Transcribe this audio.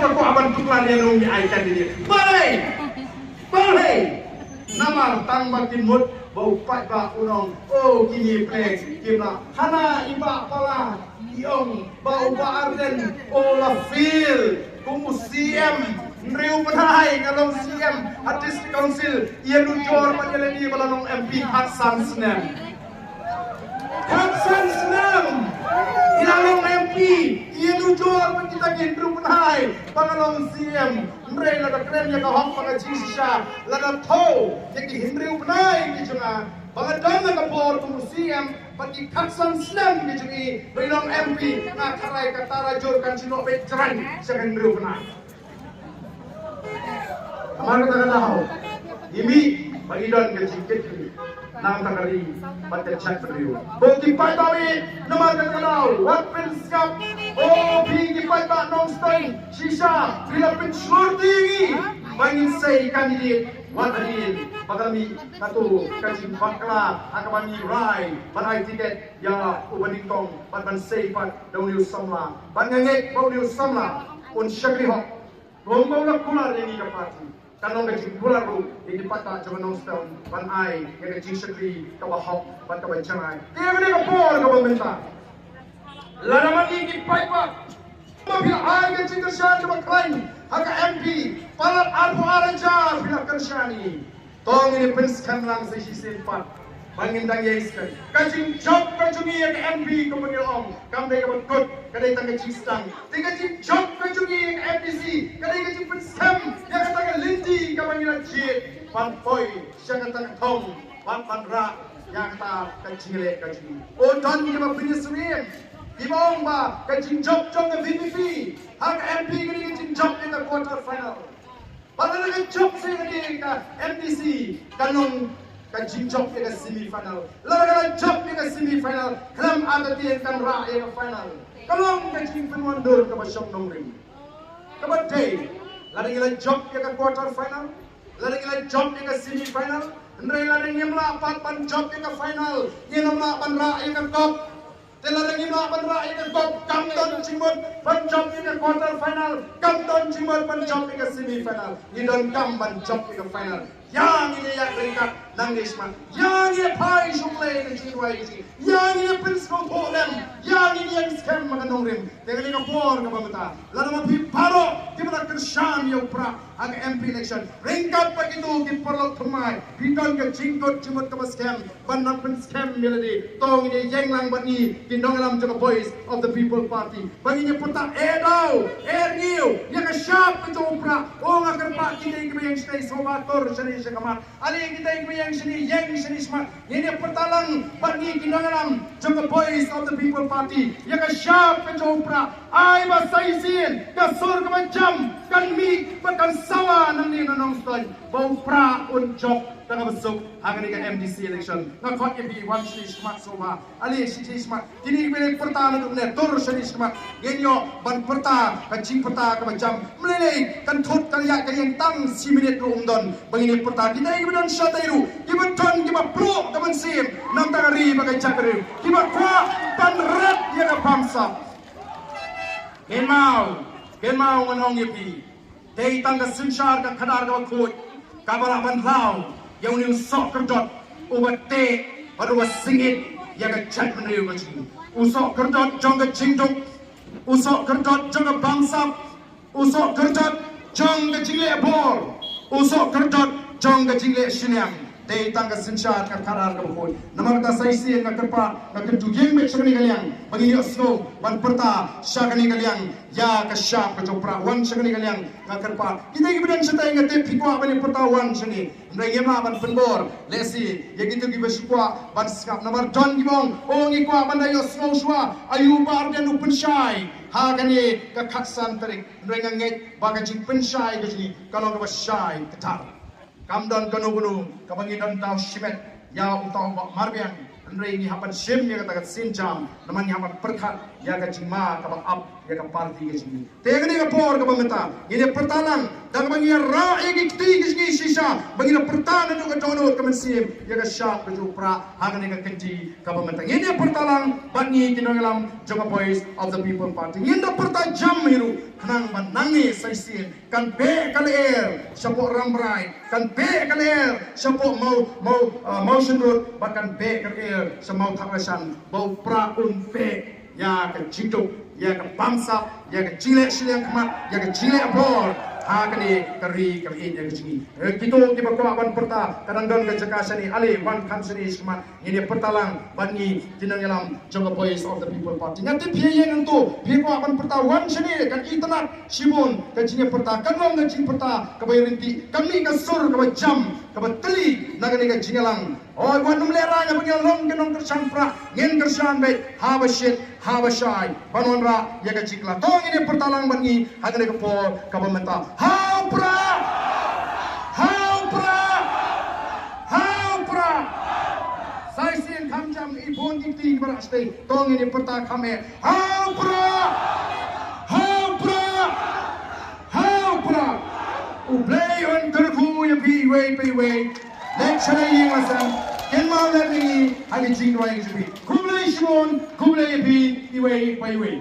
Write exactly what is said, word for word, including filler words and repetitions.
Ka kwah ban tuklar ïa u nongïaid candidate. Balei? Balei? Namar tang ba kin mut ba u paidbah un ong, oh, kine pyrshah kim lah. Hana i Bah Pala i ong ba u Bah Ardent u la fail kum u C M. Hynriew bnai nga long C M ha District Council, ïa nujor ba ïa lade ba la long M P khatsan snem. Khatsan snem. Ïa long M P, ïa nujor ba kita ki hynriew bnai ba nga long C M. Hynrei lada kren ïa ka hok ba ka jingshisha, lada thew ïa ki hynriew bnai ki jong nga ba nga don ha ka bor kum u C M, bad ki khatsan snem ki jong i ba i long M P, nga kharai ka tarajur kan shu noh beit jrang sha ka hynriew bnai. Namar kata ka daw, ngi mih ba ngi don ka jingkit khlieh na ka bynta ka ri bad ka jaitbynriew. Ko ki paidbah, namar kata ka daw, wat pynsngap. O phi ki paidbah Nongstoiñ, shisha phi la pynshlur ïa ngi ba ngin sei candidate. Wat hadien ba ka la mih kato ka jingbakla ha kaba ngi rai ban ai tiket ïa u Bah Nyngkong bad ban sei pat da une u samla. Bad nga ngeit ba une u samla un shakri hok. Kumba u la kular ïa ngi ka party, kan long ka jingkular ruh ïa ki paidbah jong ka Nongstoiñ ban ai ïa ka jingshakri kaba hok bad kaba jangai. Te ha kane ka por kaba mynta, lada ma ngi ki paidbah, ma phi la ai ka jingkyrshan kaba khlaiñ ha ka M P, palat arphew ar hajar phi la kyrshan ïa ngi. To ngin ïa pynskhem lang sa shisien pat ba ngin dang ïeng skhem. Ka jingjop ka jong ngi ïa ka M P kumba ngi la ong, kam dei kaba kut, ka dei tang ka jingsdang. Te ka jingjop ka jong ngi ïa ka M D C ka dei ka jingpynskhem ïa kata ka lynti kaba ngi la jied ban poi sha kata ka thong, ban, ban rah ïa kata ka jingleh ka jong ngi. O don kiba pynïasyriem, kiba ong ba ka jingjop jong ka V P P ha ka M P ka dei ka jingjop ïa ka quarter final. Bad lada ka jop sha kane ka M D C, kan long ka jingjop ïa ka semi final. Lada ka la jop ïa ka semi final, khlem artatien kan rah ïa ka final. Ka long ka jingpynwandur kaba shong nongrim. Kaba dei, lada ngi la jop ïa ka quarter final, lada ngi la jop ïa ka semi final, hynrei lada ngim lah pat ban jop ïa ka final, ngim lah ban rah ïa ka cup. Te lada ngim lah ban rah ïa ka cup, kam don jingmut ban jop ïa ka quarter final, kam don jingmut ban jop ïa ka semi final. Ngi donkam ban jop ïa ka final. Ïa ngin ïa ïaid ryngkat nangne shakhmat. Ïa ngin ïa phai sha U Blei ka jingduwai ka jong ngi. Ïa ngin ïa pynsngewthuh lem. Ïa ngin ïa skhem ha ka nongrim. Te kane ka por kaba mynta, lada ma phi baroh kiba la kyrshan ïa u Prah ha ka M P election, ryngkat bad kito ki paralok thymmai, phi don ka jingkut jingmut kaba skhem ban nang pynskhem ïa lade. To ngin ïa ïeng lang bad ngi ki nongïalam jong ka Voice of the People Party ba ngin ïa pyrta, eh daw, eh rngiew ïa ka shap ka jong u Prah. O nga kyrpad, kitei kiba ïeng shatei, sngewbha tur shane sha khmat. Ale kitei kiba ïeng shane, ïeng shane shakhmat. Ngin ïa pyrta lang bad ngi ki nongïalam jong ka Voice of the People Party ïa ka shap ka jong u Prah. Ai ba sa shisien ka sur kaba jam kan mih bad kan sawa nangne na Nongstoiñ ba u Prah un jop da kaba suk ha kane ka M D C election. Nga khot ïa phi, wan shane shakhmat sngewbha. Ale shane shakhmat. Kine kiba ïeng pyrta naduh mynne, tur shane shakhmat. Ngin ïoh ban pyrta ka jingpyrta kaba jam. Ym lei lei, kan thut kan ïaid kan ïeng tang shi minit ruh ym don ba ngin ïa pyrta. Kitei kiba don shatei ruh, kiba don kiba pluh ka mynsiem na ka bynta ka ri bad ka jaitbynriew, kiba kwah ban ret ïa ka bamsap. Kynmaw, kynmaw ngan ong ïa phi. Dei tang ka synshar ka khadar kaba khuid kaba lah ban law ïa une u sohkyrdot uba teh bad uba sngewsih ïa ka jaitbynriew ka jong ngi. U sohkyrdot jong ka jingduk, u sohkyrdot jong ka bamsap, u sohkyrdot jong ka jingleh bor, u sohkyrdot jong ka jingleh shiliang. Dei tang ka synshar ka khadar kaba khuid. Namar kata sa shisien nga kyrpad, nga kyntu, ïeng beit sha kane ka liang ba ngin ïohsngew ban pyrta sha kane ka liang ïa ka shap ka jong u Prah. Wan sha kane ka liang, nga kyrpad. Kitei kiba don shatei, nga tip phi kwah ban ïa pyrta, wan shane. Hynrei ngim lah ban pynbor lehse ïa kito kiba shu kwah ban sngap. Namar don kiba ong, o ngi kwah ban da ïohsngew shuwa aïu u Bah Ardent u pynshai ha kane ka khatsan tarik. Hynrei nga ngeit ba ka jingpynshai ka jong ngi ka long kaba shai ktar. Kam don kano kano kaba ngi don thaw shimet ïa uta u Bah Marbiang. Hynrei ngi hap ban shim ïa kata ka sienjam namar ngi hap ban pyrkhat ïa ka jingma kaba ap ïa ka party ka jong ngi. Te kane ka por kaba mynta ngin ïa pyrta lang da kaba ngi ïa rah ïa ki kti ki jong ngi shisha ba ngin ïa pyrta naduh ka dohnud ka mynsiem ïa ka shap ka jong u Prah ha kane ka kynti kaba mynta. Ngin ïa pyrta lang bad ngi ki nongïalam jong ka Voice of the People Party. Ngin da pyrta jam hi ruh khnang ba nangne sa shisien kan beh ka lyer shapoh Rambrai, kan beh ka lyer shapoh Maw, Maw, ah, Mawshynrut, bad kan beh ka lyer sha Mawthadraishan, ba u Prah un beh ïa ka jingduk, ïa ka bamsap, ïa ka jingleh shiliang khmat, ïa ka jingleh bor ha kane ka ri ka ri ïa ka jong ngi. Eh, kito kiba kwah ban pyrta, ka dang don ka jaka shane, ale wan kham shane shakhmat. Ngin ïa pyrta lang bad ngi ki nongïalam jong ka Voice of the People Party. Nga tip phi ïeng hangto, phi kwah ban pyrta, wan shane, kan itynnad shibun ka jingïapyrta, kan long ka jingpyrta kaba ïaryntih, kan mih ka sur kaba jam, kaba tylli na kane ka jingïalang. Oi, wat nym lehraiñ, haba ngi long ki nongkyrshan Prah, ngin kyrshan beit haba shit haba shai ban wanrah ïa ka jingkylla. To ngin ïa pyrta lang bad ngi ha kane ka por kaba mynta. Ha u Prah! Ha u Prah! Ha u Prah! Sa shisien kham jam, i bun ki kti kiba rah shatei. To ngin ïa pyrta kham eh. Ha u Prah! Ha u Prah! Ha u Prah! U Blei un kyrkhu ïa phi iwei pa iwei. Leit sha la ïing la sem, kynmaw lem ïa ngi ha ki jingduwai ki jong phi. Khublei shibun, khublei ïa phi iwei pa iwei.